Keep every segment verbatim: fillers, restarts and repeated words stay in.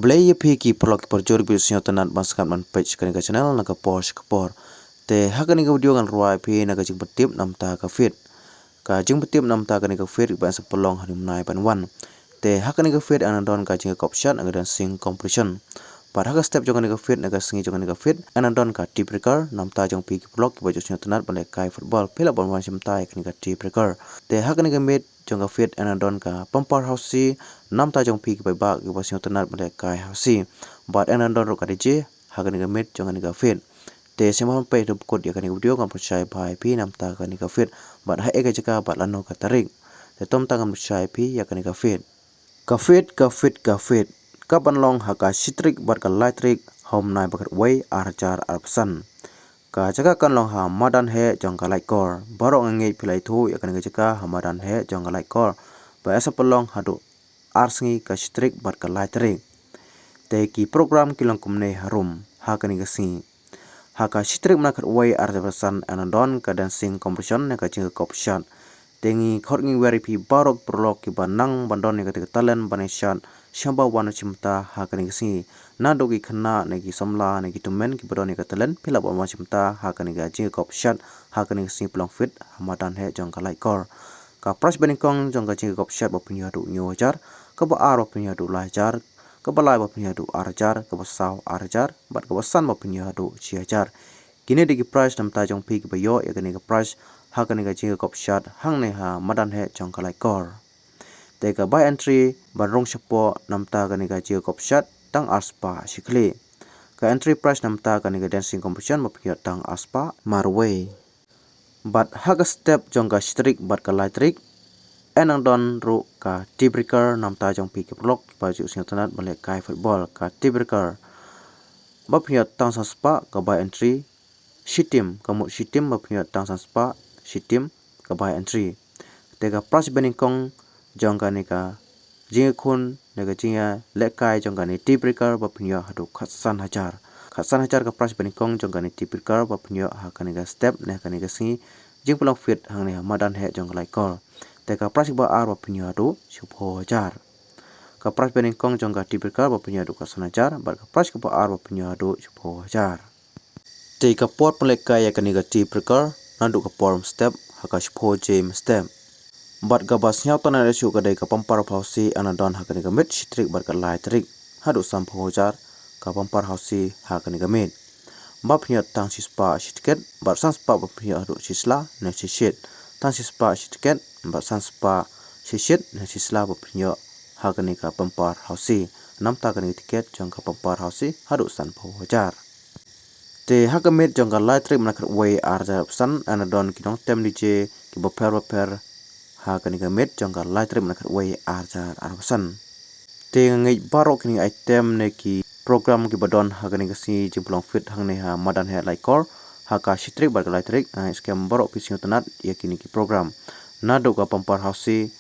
Khublei ïa phi ki paralok ki parajor kiba ju sngewtynnat ban sngap ban peit sha kane ka channel na ka por sha ka por. Te ha kane ka video ngan rwai ïa phi na ka jingpyntip namar ka fit. Ka jingpyntip namar kane ka fit ba yn sa pynlong ha une u bnai ban wan. Te ha kane ka fit yn don ka jingïakop shad na ka dancing competition. Bad ha ka step jong kane ka fit, na ka sngi jong kane ka fit, yn don ka tiebreaker namar jong phi ki paralok kiba ju sngewtynnat ban lehkai football, phi lah ban wan shim bynta ïa kane ka tiebreaker. Te ha kane ka miet jong ka fit yn don ka bumper housie namar jong phi ki paidbah kiba sngewtynnat ban lehkai housie. Bad yn don ruh ka D J ha kane ka miet jong kane ka fit. Te sngewbha peit haduh kut ïa kane ka video, ngan pynshai bha ïa phi namar kane ka fit, bad ha ei ka jaka bad lano ka tarik. Te to mynta ngan pynshai ïa phi ïa kane ka fit. Ka fit, ka fit, ka fit. Ka ban long ha ka shi tarik bad ka lai tarik ha u bnai ba khatwei ar hajar arphew san. Ka jaka kan long ha madan heh jong ka Laitkor. Baroh nga ngeit phi la ithuh ïa kane ka jaka ha madan heh jong ka Laitkor. Ba yn sa pynlong haduh ar sngi, ka shi tarik bad ka lai tarik. Te ki program ki long kumne harum ha kane ka sngi. Ha ka shi tarik bnai khatwei ar hajar arphew san yn don ka dancing competition ne ka jingïakop shad. Te ngi khot ngi wer ïa phi baroh ki paralok kiba nang ban don ïa kata ka talent ban ïashad, sngewbha wan shim bynta ha kane ka sngi. Naduh ki khynnah ne ki samla ne ki tymmen kiba don ïa ka talent, phi lah ban wan shim bynta ha kane ka jingïakop shad ha kane ka sngi pynlong fit ha madan heh jong ka Laitkor. Ka prize banyngkong jong ka jingïakop shad ba pynïoh haduh hynñiew hajar, kaba ar ba pynïoh haduh lai hajar, kaba lai ba pynïoh haduh ar hajar, kaba saw ar hajar, bad kaba san ba pynïoh haduh shi hajar. Kine dei ki prize namar jong phi kiba ïoh ïa kane ka prize ha kane ka jingïakop shad hangne ha madan heh jong ka Laitkor. Te ka buy entry ban rung shapoh namar kane ka jingïakop shad tang ar spah shi khlieh. Ka entry prize namar kane ka dancing competition ba pynïoh tang ar spah marwei. Bad ha ka step jong ka shi tarik bad ka lai tarik yn nang don ruh ka tiebreaker namar jong phi ki paralok kiba ju sngewtynnat ban lehkai football, ka tiebreaker ba pynïoh tang san spah, ka buy entry shi tim, ka mut shi tim ba pynïoh tang san spah shi tim, ka buy entry. Te ka prize banyngkong jong kane ka jingïakhun ne ka jingïalehkai jong kane tiebreaker ba pynïoh haduh khatsan hajar. Khatsan hajar ka prize banyngkong jong kane tiebreaker ba pynïoh ha kane ka step ne ha kane ka sngi jingpynlong fit hangne ha madan heh jong ka Laitkor. Te ka prize ba ar ba pynïoh haduh shiphew hajar. Ka prize banyngkong jong ka tiebreaker ba pynïoh haduh khatsan hajar, bad ka prize kaba ar ba pynïoh haduh shiphew hajar. Te ka por pynlehkai ïa kane ka tiebreaker naduh ka por mynstep ha ka shiphew baje mynstep. Bad kaba sngewtynnat shuh ka dei ka bumper housie yn don ha kane ka miet, shi tarik bad ka lai tarik, haduh sanphew hajar ka bumper housie ha kane ka miet. Ba pynïoh tang shi spah shi tiket, bad san spah ba pynïoh haduh shi sla ne shi shit. Tang shi spah shi tiket bad san spah shi shit ne shi sla ba pynïoh ha kane ka bumper housie. Namar kane ka tiket jong ka bumper housie haduh sanphew hajar. Te ha ka miet jong ka lai tarik bnai khatwei ar hajar arphew san yn don ki nongtem D J kiba pher bapher ha kane ka miet jong ka lai tarik bnai khatwei ar hajar arphew san. Te nga ngeit baroh kine ki item ne ki program kiba don ha kane ka sngi jingpynlong fit hangne ha madan heh Laitkor ha ka shi tarik bad ka lai tarik, nga ngeit skhem baroh phi sngewtynnat ïa kine ki program. Naduh ka bumper housie,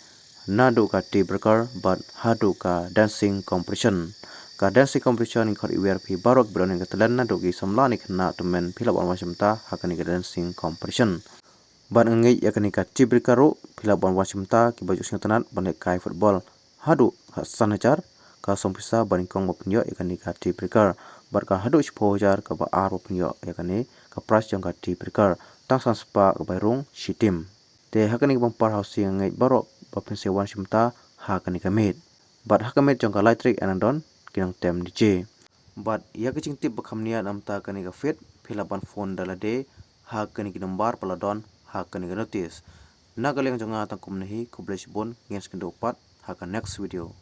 naduh ka tiebreaker bad haduh ka dancing competition. Ka dancing competition ngi khot wer ïa phi baroh kiba don ïa ka talent, naduh ki samla ne khynnah tymmen, phi lah ban wan shim bynta ha kane ka dancing competition. Bad nga ngeit ïa kane ka tiebreaker ruh phi lah ban wan shim bynta kiba ju sngewtynnat ban lehkai football. Haduh khatsan hajar ka song pisa banyngkong ba pynïoh ïa kane ka tiebreaker, bad ka haduh shiphew hajar kaba ar ba pynïoh ïa kane ka prize jong ka tiebreaker. Tang san spah ka buy rung shi tim. Te ha kane ka bumper housie nga ngeit baroh ba phin sa wan shim bynta ha kane ka miet. Bad ha ka miet jong ka lai tarik yn don ki nongtem D J. Bad ïa ka jingtip ba kham nia namar kane ka fit, phi lah ban phone da lade ha kane ki number ba la don ha kane ka notice. Na ka liang jong nga tang kumne hi, khublei shibun, ngin sa ïakynduh pat ha ka next video.